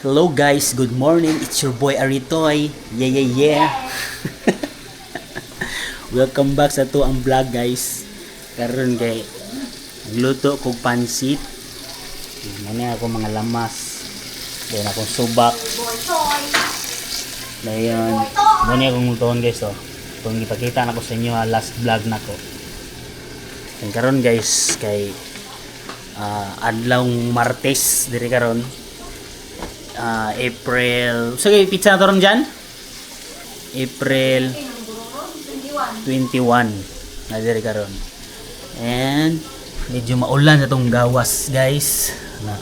Hello guys, good morning. It's your boy Aritoy. Yeah. Welcome back sa to ang vlog, guys. Karon kay nagluto kog pansit. Muna ako mga lamas. Dayon akong subak. Dayon, muna akong lutoon, guys, oh. Kung ipakita na ko sa inyo last vlog na ko. And karon guys, kay adlawng Martes diri karon. April. Sige, pizza na to ron dyan? April 21 na diri karon. And medyo maulan sa tong gawas, guys. Na.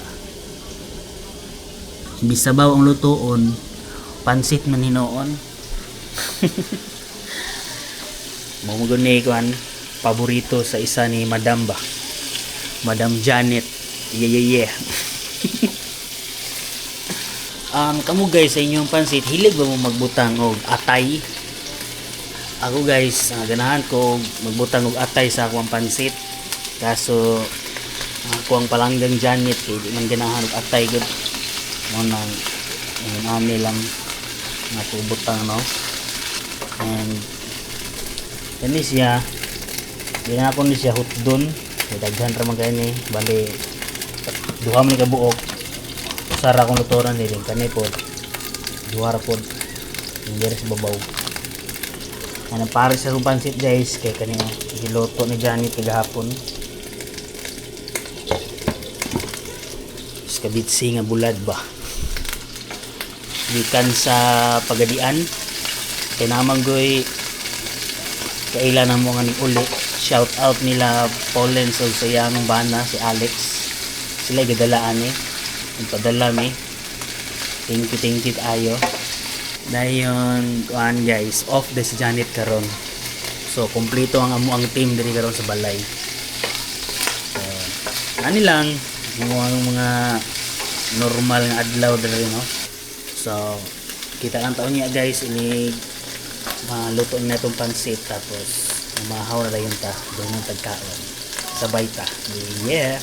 Bisabaw ang lutoon, pansit man hinuon. Mao mo ni kuan paborito sa isa ni Madam ba. Madam Janet. Yeah. Kamo guys, sa inyong pansit, hilig ba mo magbutang og atay? Ako guys, ganahan ko og magbutang og atay sa akong pansit. Kaso ako ang palanggang Janet kay di man ganahan og atay gud. Mo nang ingon ani lang nga ako butang, no. And kani siya, di na ako ni siya hutdon. Kay daghan ra man kay ni, bali duha man ni ka buok. Usa ra akong lutoran din kani pod. Duha ra pod. Hindi ra sa babaw. Ano para sa akong pansit guys, kay kani oh, giluto ni Janet kagahapon. Skabitsi nga bulad ba. Gikan sa Pagadian. Kay naman goy kaila na mo nga ning uli. Shout out nila Paulens og sa iyang bana si Alex. Sila gadalaan eh. Nagpadala mi. Thank you ayo. Dayon kuan guys, off the si Janet karon. So kompleto ang amo ang team diri karon sa balay. So ani lang mga mga normal nga adlaw diri, no. So kita lang taon niya guys, ini maluto na itong pansit, tapos mahaw na dayon ta doon ng tagkaon. Sabay ta. Yeah.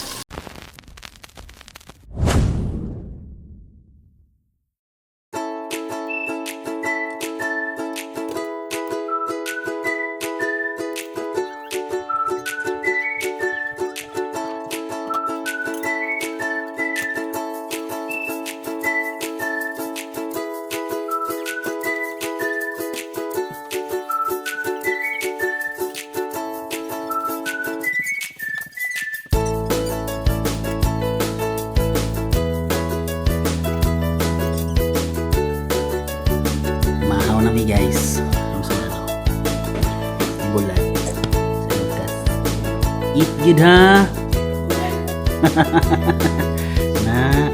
Mahaw na mi guys. Ang sa ano? Bulat. Sa lutas. Eat good ha. Na.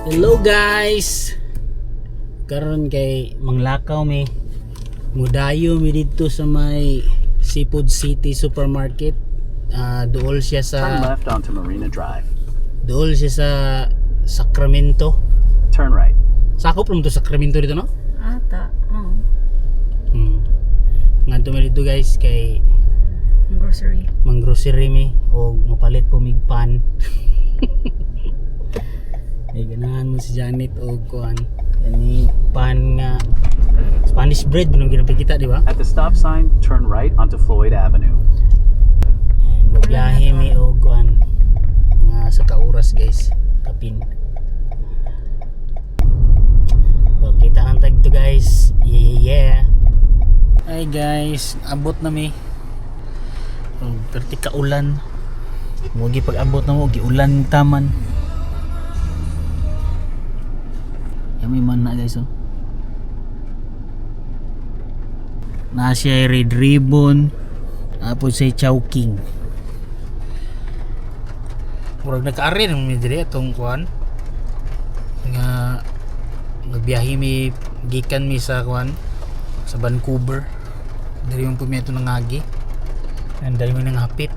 Hello guys. Karon kay manglakaw mi. Mudayo mi didto sa may Seafood City Supermarket. Duol siya sa Turn left onto Marina Drive. Duol siya sa Sacramento. Turn right. Sakop naman to Sacramento dito, no? Ata, oo. Ngadto mi dito guys kay Ang grocery. mang-grocery mi o mapalit po mig pan. Ay ganahan mo si Janet og kuan kani pan nga Spanish bread binong ginapikita, di ba? At the stop sign, turn right onto Floyd Avenue. And biyahe mi og kuan mga sa kauras guys, kapin. So, kita ang tag to guys. Yeah. Hi guys, abot na mi. Og perti ka ulan. Mugi pag abot na mo, giulan taman. Yami man na guys, oh. Na siya red ribbon. Tapos siya Chowking. Murag nakaari naman mi diri atong kuan nga Biyahe mi gikan mi sa kuan, sa Vancouver. Diri yung pumiyato ng agi. And diri mo nang hapit.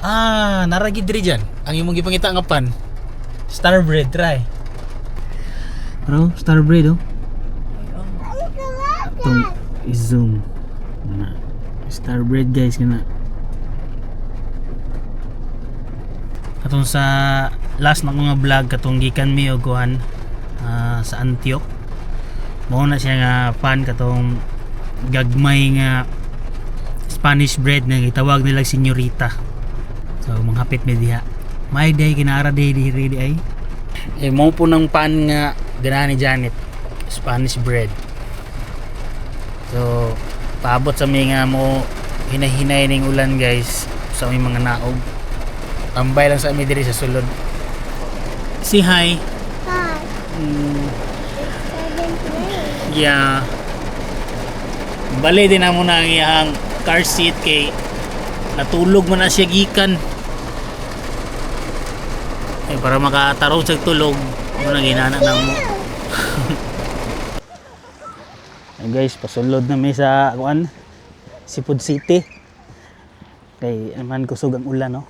Ah, naragi diri dyan. Ang imong gipangita nga pan. Star bread, try. Bro, star bread oh. Itong i-zoom. Na. Star bread, guys, kana. Katong sa last na nga vlog, katong gikan mi og kuan, sa Antioch. Mao na siya nga pan, katong gagmay nga Spanish bread na gitawag nila senyorita. So manghapit mi diha. May day kinara day diri di ay. Eh mo po ng pan nga ganahan ni Janet, Spanish bread. So paabot sa mi nga mo hinahinay ning ulan, guys, sa aming mga naog. Tambay lang sa ami diri sa sulod. Say hi. Hi. Seven. Yeah. Bali din na mo na ang iyang car seat kay natulog man na siya gikan. Eh, para makatarong sa tulog, mo na ginana na mo. Ay guys, pasulod na mi sa kuan, Sipod City. Kay naman kusog ang ulan, no.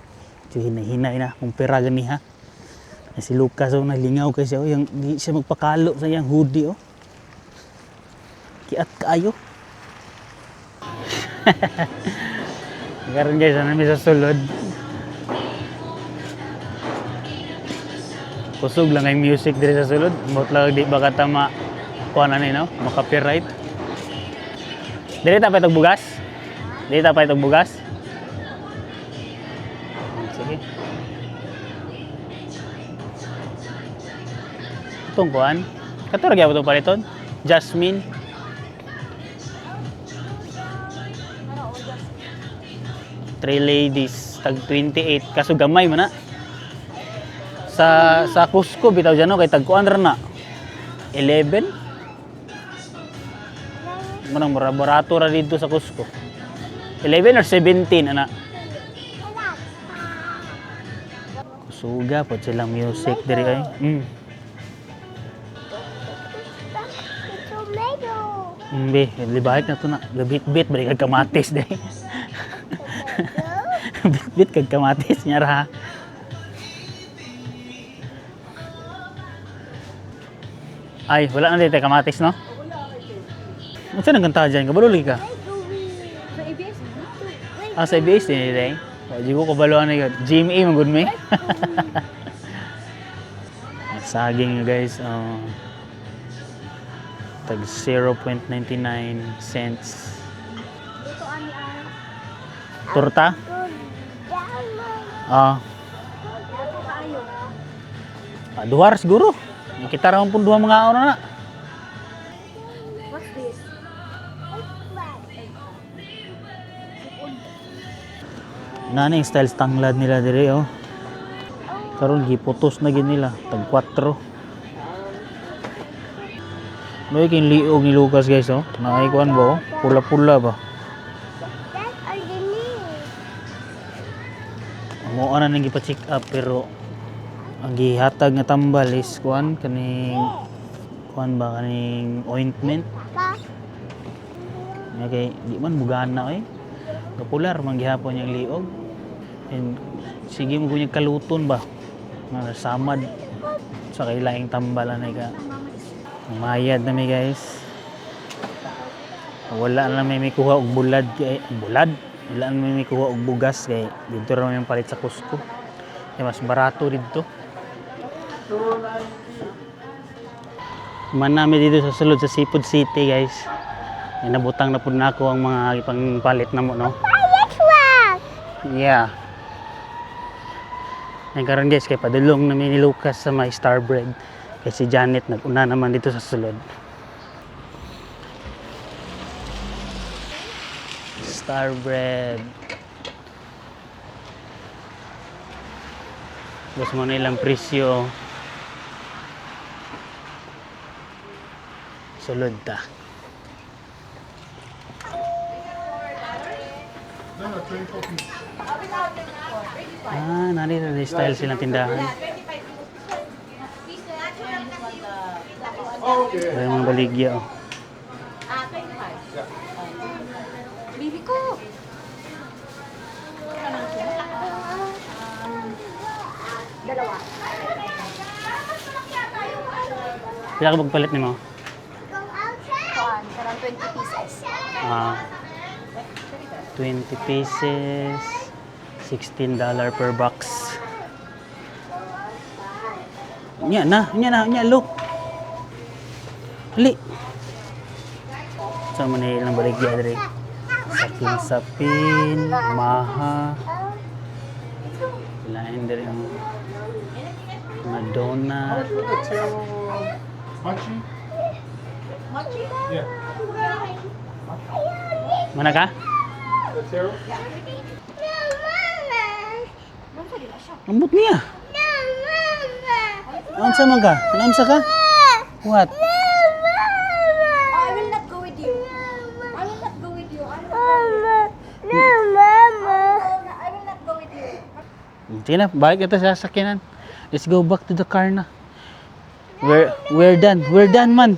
So hinay-hinay na kung pera ganiha. Ay, si Lucas oh, nalingaw kay siya oh, yang di siya magpakalo sa iyang hoodie oh. Kiat kaayo. Karon guys, ano mi sa sulod. Kusog lang ang music diri sa sulod. Mot lang di ba ka tama kuan ani no, maka-copyright. Dili ta pa bugas? Dili ta pa bugas? Sige. Itong kuan. Kato ra gyapon itong paliton. Jasmine. Three ladies tag 28 kaso gamay man na. Sa Cusco bitaw dyan no, kay tag kuan ra na. 11. Manang mura barato ra dito sa Cusco. 11 or 17 ana. Kusuga po silang music diri ay. Tomato. Hindi, libahit na to na. Gabit-bit, balik kag kamatis day. Bit-bit kag kamatis niya ra. Ay, wala na dito kamatis, no? Unsa nang kanta dyan? Kabalo lagi ka? Sa ABS mo? Ah, sa ABS din eh. Di ko kabalo na yun. GMA, magud may. Saging, guys. Oh. Tag 0.99 cents. Luto ani ay. Torta? Ah, Luto kaayo. ah, duhar siguro. Kita ra man pud duha mga ano na. What's this? Nani yung styles tanglad nila dire oh. Karon giputos na gid nila tag 4. May king liog ni Lucas, guys, oh. Naay kuan ba oh? Pula-pula ba? That's underneath. Mo ana nang gipa-check up pero ang gihatag nga tambal is kuan kaning kuan ba, kaning ointment. Pa. Okay, di man mugana eh. Kapular man gihapon yung liog. And sige mo kunya kaluton ba. Nga samad sa kailaing tambal anay ka. Mayad na mi, guys. Wala na may mikuha og bulad kay bulad. Wala na may mikuha og bugas kay didto ra may palit sa Cusco. Kay mas barato didto. Man nami dito sa sulod sa Seafood City, guys. Ay, nabutang na pud nako ang mga ipangpalit na mo, no. Next one. Yeah. Ay karon guys, kay padulong namin ni Lucas sa may Star Bread. Kay si Janet naguna naman dito sa sulod. Star Bread. Gusto mo na ilang presyo. Sulod ta. Ah, narito na style silang tindahan. Ay, mga baligya oh. Baby ko. Dalawa. Pila ka magpalit nimo? Go outside. Kuan, karang 20 pieces. Ah, 20 pieces, $16 per box. Nya na, nya na, nya look. Hali. Sa man ilang baligya diri. Sapin-sapin, maha. Lain diri ang mga donut. The taro mochi? Mochi? Yeah. Mana ka? The taro? No, mama. Ambot niya. No, mama. Unsa man ka? Unsa ka? What? No, mama. I will not go with you. I will not go with you. I will, Mama. No, mama. I will not go with you. Sige na, balik na tayo sa sasakyanan. Let's go back to the car na. We're done. We're done man.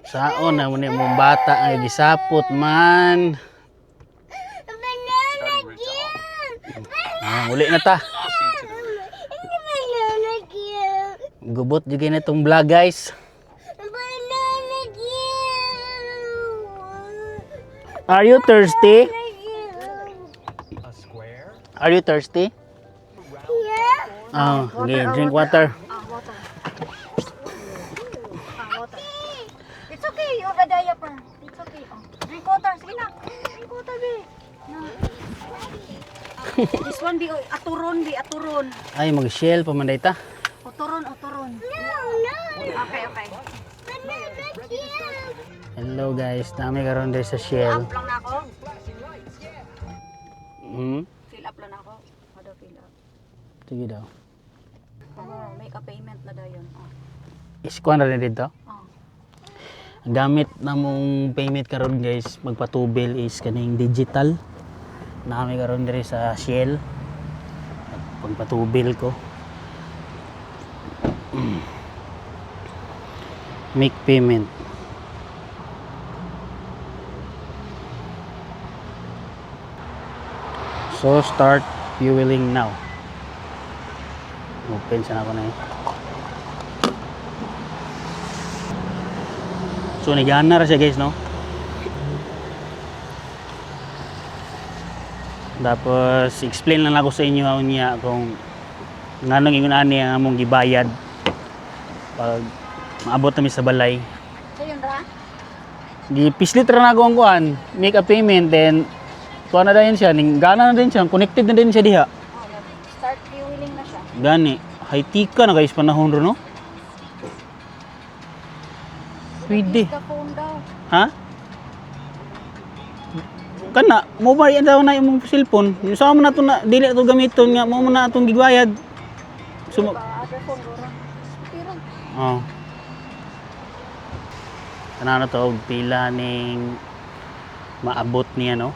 Saon na mo ni mong bata ang gisapot man. Banana again. Ah, uli na ta. Banana again. Gubot jud na itong vlog, guys. Banana again. Are you thirsty? A square? Are you thirsty? Yeah. Oh, okay, drink water. Ah, water. Ah, water. It's okay, you have a diaper. It's okay. Oh. Drink water. Sige na. Drink water, be. No. This one, be. Oh, aturon, be. Aturon. Ay, mag-shell pa man day ta. Otoron, otoron. No, no. Okay. Banana again. Hello guys, nami karon diri sa Shell. Up lang na ako. Fill up lang ako. Ano, fill up? Sige daw. Oh, make a payment na dayon. Oh. Iskuan na rin dito. Oh. Ang gamit na mong payment karon guys, magpatubil is kaning digital. Nami karon diri sa Shell. Pagpatubil ko. Make payment. So start fueling now. Open sana ko na eh. So nigana ra siya guys, no? Tapos explain lang ako sa inyo niya kung nganong ingon ani ang among gibayad pag maabot nami sa balay. So yun ra? Gipislit ra na ako ang kuan, make a payment, then kuan na dayon siya, ning gana na din siya, connected na din siya diha. Oh, start fueling na siya. Gani, high tea ka na guys panahon ro, no? Pwede. Use the phone daw. Ha? Kana, mo ba yan daw na imong cellphone? Sa mo na to na dili to gamiton nga mo na atong gibayad. Sumo. Pa other phone guro. Pero Oh. Tanaw na to og pila ning maabot niya, no.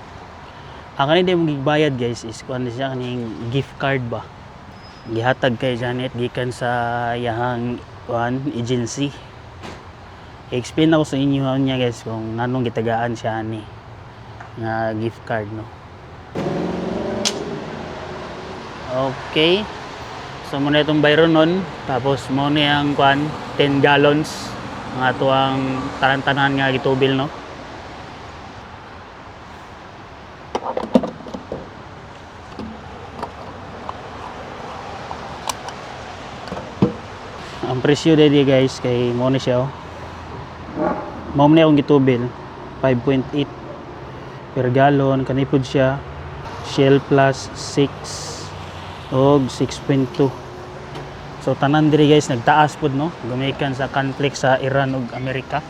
Ang kanin mong gibayad guys is kuan siya kaning gift card ba. Gihatag kay Janet gikan sa yahang kuan agency. I-explain ako sa inyo niya guys kung nganong gitagaan siya ani nga gift card, no. Okay. So muna itong bayron nun. Tapos mo ni ang kwan, 10 gallons. Ang ato ang taran-tanan nga gitubil, no? Ang presyo dedi guys kay mo ni siya oh. Mao man akong gitubil 5.8 per gallon kanipod siya Shell Plus 6 og 6.2. So tanan diri guys nagtaas pud, no, gumikan sa conflict sa Iran ug Amerika.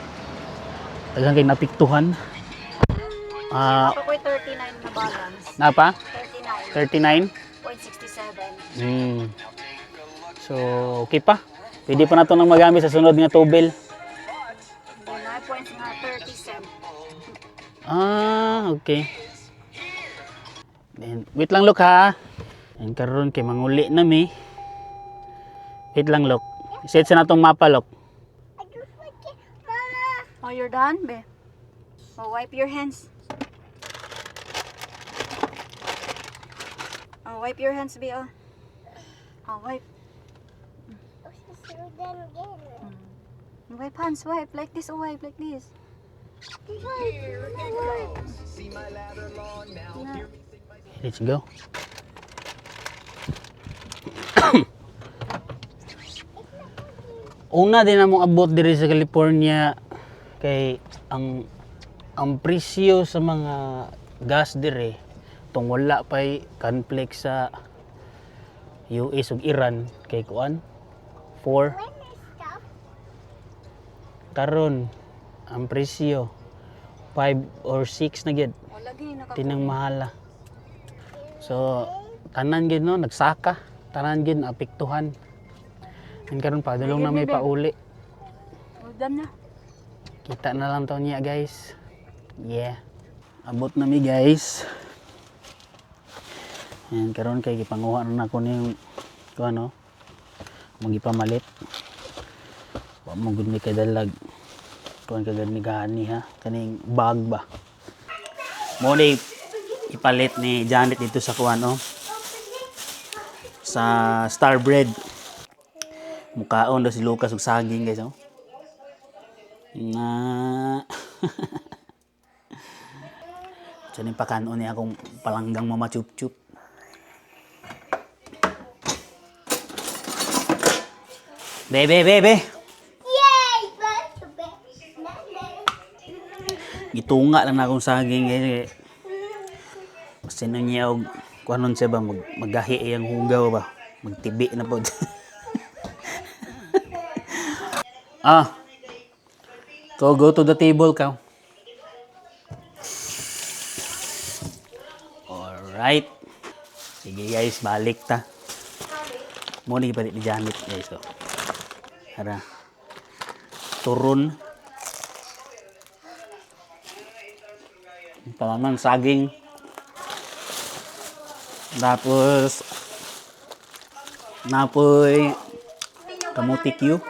Daghan kay napiktuhan. Ah, ako ko'y 39 na balance. napa 39.67. 39. So okay pa. Pwede pa nato nang magamit sa sunod nga tubil. Then 9 points nga 30 cent. Ah, okay. Then, wait lang look ha. And karon kay manguli na mi. Wait lang, Lok. Set sa natong mapa, Lok. I just want it, Mama. Oh, you're done, be. Oh, wipe your hands. Oh, wipe your hands, be. Oh, oh wipe. So then again. Wipe hands, wipe. Like this, oh, wipe. Like this. Let's go. Una din among abot diri sa California kay ang presyo sa mga gas diri tung wala pay conflict sa US ug Iran kay kuan 4. When I stop, Karon ang presyo 5 or 6 na gid. Oh, lagi. Naka- Tinang mahala. So, tanan gid no, nagsaka. Tanan gid apektuhan. And karon padulong na may pauli. Oh, done na. Kita na lang to niya, guys. Yeah. Abot na mi, guys. And karon kay gipanguha na nako ning kuan ano, magipamalit. Wa mo gud mi kay dalag. Kuan kagad ni gani ha, kaning bag ba. Mo ni ipalit ni Janet dito sa kuan oh. Sa Star Bread. Mukaon daw si Lucas og saging, guys, oh. Na. Diyan yung pakanon niya akong palanggang mama chup chup. Be, be, be, be. Yay! But Gitunga lang na akong saging eh. Basta na niya og kuanon siya ba magahi iyang hugaw ba. Magtibi na pod. Ah. Go go to the table ka. Alright. Sige guys, balik ta. Mo ni gipalit ni Janet, guys, oh. Ara. Turon. Palaman, saging. Tapos, napoy kamuti Q.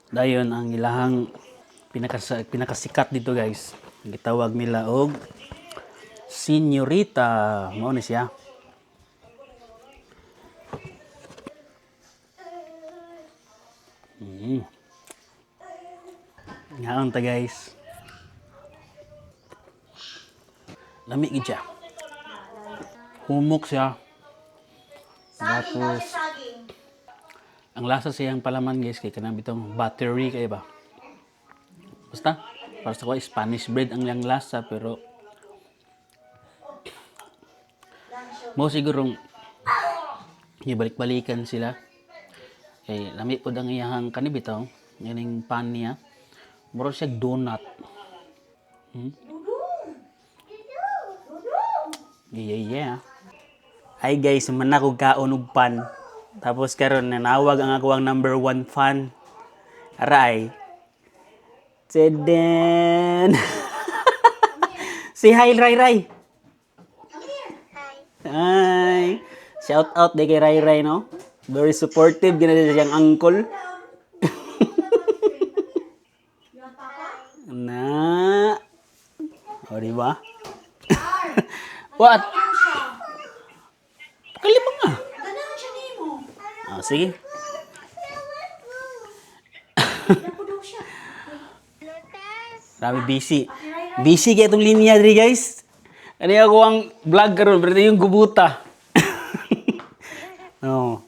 Dayon ang ilahang pinakasikat dito, guys. Gitawag nila og Senyorita. Mao ni siya. Ngaon ta, guys. Lami gid siya. Humok siya. Tapos, ang lasa siyang palaman, guys, kay kanang bitong buttery kay ba. Basta para sa ko Spanish bread ang iyang lasa, pero mo sigurong ibalik-balikan sila. Kay lami pod ang iyahang kani bitaw, yaning pan niya. Mura siya donut. Yeah. Hi guys, man ako kaon og pan. Tapos karon nanawag ang ako ang number one fan. Aray. Teden. Say hi, Rai Rai. Hi. Shout out de kay Rai Rai, no? Very supportive gina siyang uncle. Na. O, di ba? What? Kalima nga. Ganahan siya nimo. Ah, sige. Napudaw siya. Grabe, busy. Busy kaya itong linya diri, guys. Ano yung ako ang vlog karon pero ito yung gubuta. No.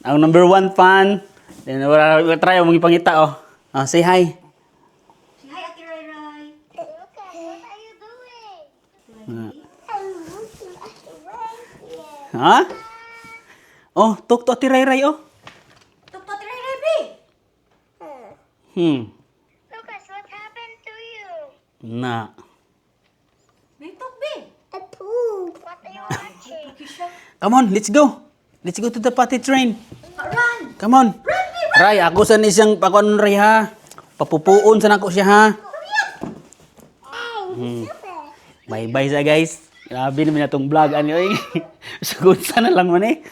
Ang number one fan. Then wala try mo ipangita oh. Ah, say hi. Say hi, Ate Rai Rai. Lucas, what are you doing? Ah. I'm looking at the right here. Ha? Oh, talk to Ate Rai Rai oh. Talk to Ate Rai Rai, be. Lucas, what happened to you? Na. Be, talk, be. A poop. What are you watching? Come on, let's go. Let's go to the potty train. Run! Come on. Rai, ako sa isang pakuan Rai ha. Papupuon sa nako siya ha. Bye-bye sa guys. Grabe naman atong vlog ani oy. Sugod sana lang man eh.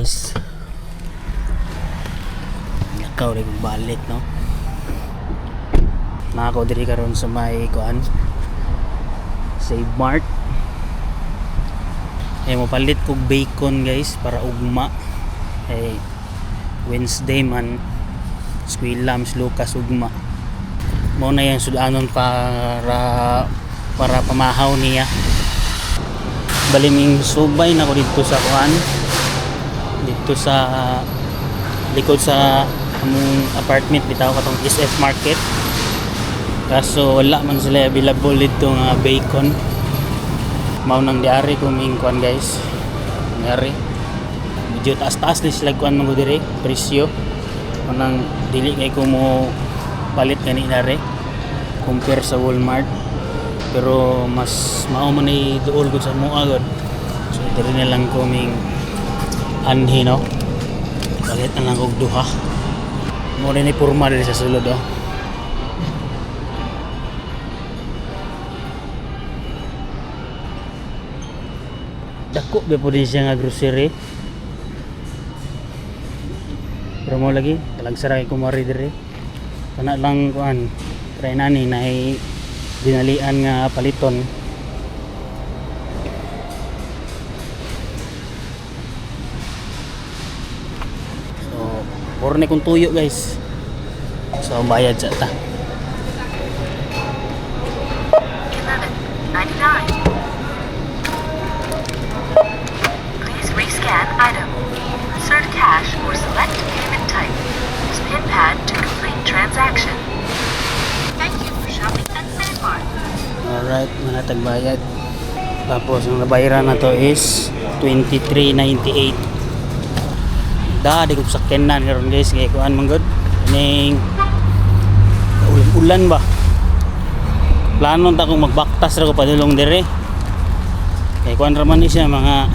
Guys. Lakaw rin kong balik, no? Nako diri karon sa may kuan, Save Mart. Eh, mo palit kog bacon, guys, para ugma. Eh, Wednesday man, eskwela Miss Lucas ugma. Mao na yung sudanon para pamahaw niya. Bali ming subay na ko dito sa kuan, dito sa likod sa among apartment bitaw, katong SF Market. Kaso wala man sila available dito nga bacon. Mao nang diari ko ming kuan, guys, diari medyo taas-taas ni sila kuan mga diri presyo. Mao nang dili kay ko mo palit gani diri compare sa Walmart, pero mas mao man ni duol gud sa mua gud. So diri na lang ko ming anhi, no? Palit na lang og duha. Mo ni porma diri sa sulod, oh. Dako ba po din siya nga grocery, pero mo lagi talagsara kay kumari diri. Kana lang kuan, try nani na dinalian nga paliton. So borne kong tuyo, guys. So bayad sa ta. 11.99. Please rescan item. Insert cash or select payment type. Use PIN pad to complete transaction. Thank you for shopping at Save Mart. Alright, mga tagbayad. Tapos ang nabayaran na to is 23.98. Da, di ko sakyanan karon, guys, kay kuan man gud. Ning ulan-ulan ba? Plano ta kung magbaktas ra ko padulong dire. Kay kuan ra man ni siya, mga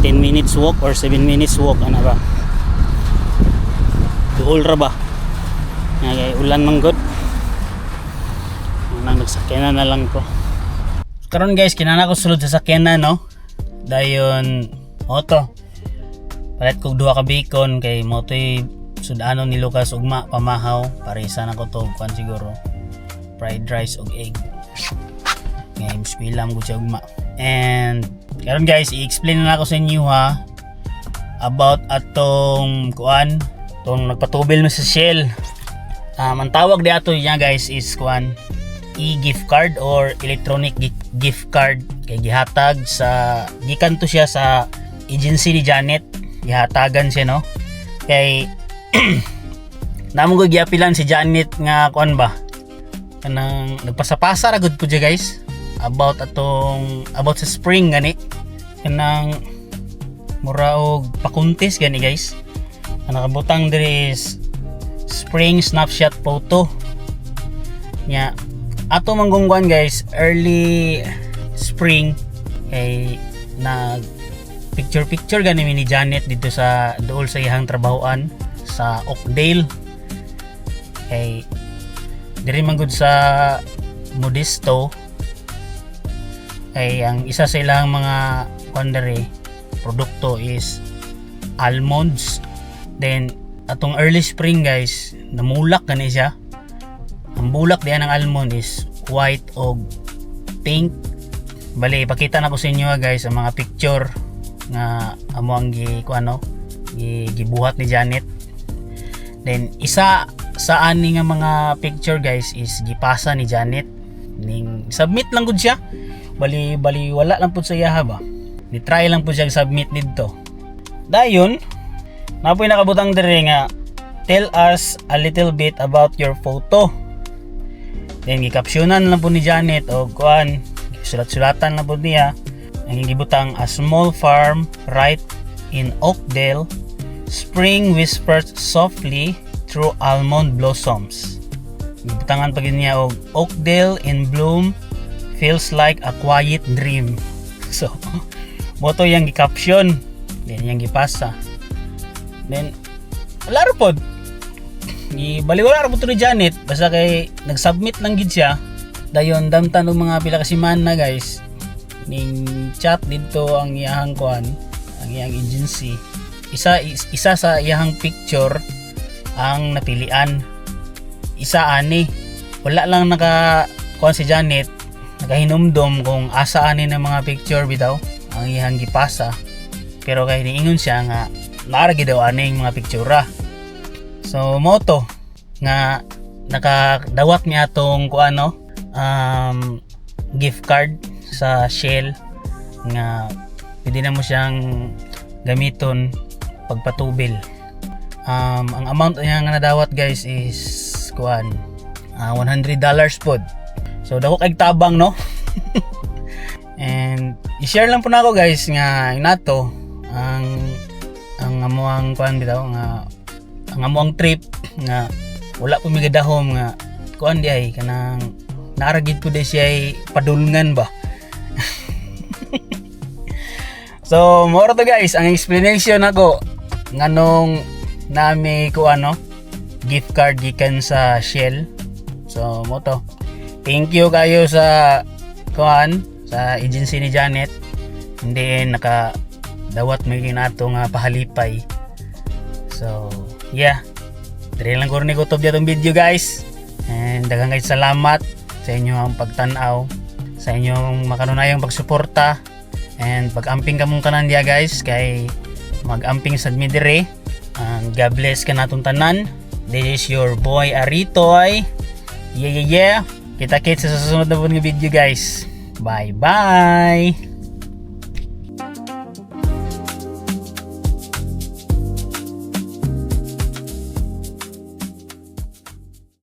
10 minutes walk or 7 minutes walk ana ba. Duol ra ba? Nga kay ulan man gud. Nang nagsakyanan na lang ko. Karon, guys, kinana ko sulod sa sakyanan, no. Dayon moto. Palit kog duha ka bacon kay mo to'y sudanon ni Lucas ugma pamahaw. Parisa na ko to kuan siguro. Fried rice og egg. Ngayon, eskwela mo siya ugma. And karon, guys, i-explain na ako sa inyo ha about atong kuan, tong nagpatubil mo sa Shell. Ang tawag di ato niya, guys, is kuan, e-gift card or electronic gift card kay gihatag sa gikan to siya sa agency ni Janet. Gihatagan siya, no, kay namo ko giapilan si Janet nga kuan ba, kanang nagpasapasa ra gud po siya, guys, about atong about sa spring gani, kanang mura og pakuntis gani, guys. Ang nakabutang diri is spring snapshot photo nya. Ato manggungguan, guys, early spring kay nag picture picture gani mi ni Janet dito sa duol sa iyang trabahoan sa Oakdale, kay diri man gud sa Modesto, kay ang isa sa ilang mga kuan diri produkto is almonds. Then atong early spring, guys, namulak gani siya. Ang bulak diyan ng almond is white og pink. Bali ipakita na ko sa inyo ha, guys, ang mga picture nga amo ang gi kuan, no, gi, gibuhat ni Janet. Then isa sa ani nga mga picture, guys, is gipasa ni Janet ning submit lang gud siya. Bali bali wala lang pud sa iyaha ba, ni try lang pud siya submit didto. Dayon napoy nakabutang diri nga "Tell us a little bit about your photo." Then gikapsyonan lang po ni Janet og kuan, sulat-sulatan lang po niya. Ang gibutang, "A small farm right in Oakdale. Spring whispers softly through almond blossoms." Gibutangan pa gid niya og "Oakdale in bloom feels like a quiet dream." So, mo to yang gi-caption. Then yang gipasa. Then wala ra pod. Gibaliwala ra po to ni Janet basta kay nag-submit lang gid siya. Dayon damtan og mga pila ka semana, guys, ning chat didto ang iyahang kuan, ang iyang agency. Isa isa sa iyahang picture ang napilian. Isa ani. Wala lang naka kuan si Janet, nakahinumdom kung asa ani ng mga picture bitaw ang iyang gipasa. Pero kay niingon siya nga naa ra gyud daw ani yung mga pictura. So mao to nga nakadawat mi atong kuano, gift card sa Shell nga pwede na mo siyang gamiton pagpatubil. Ang amount niya nga nadawat, guys, is kuan, $100 pod. So dako kay tabang, no? And i-share lang po nako, guys, nga nato ang amuang kuan bitaw nga ang amuang trip nga wala po mi gadahom nga kuan di ay kanang naa ra gyud po di siya ay padulngan ba. So mao to, guys, ang explanation nako nganong nami ko ano gift card gikan sa Shell. So mao to. Thank you kayo sa kuan, sa agency ni Janet. Hindi naka dawat may kinato nga pahalipay. So yeah, dire lang ko ni kutob atong video, guys, and daghang kay salamat sa inyong pagtan-aw, sa inyong makanunayang pagsuporta and pag-amping kamong tanan diya, guys, kay mag-amping sad mi dire. And God bless kanatong tanan. This is your boy Aritoy. Yeah. Kita kits sa susunod na po nga video, guys. Bye bye.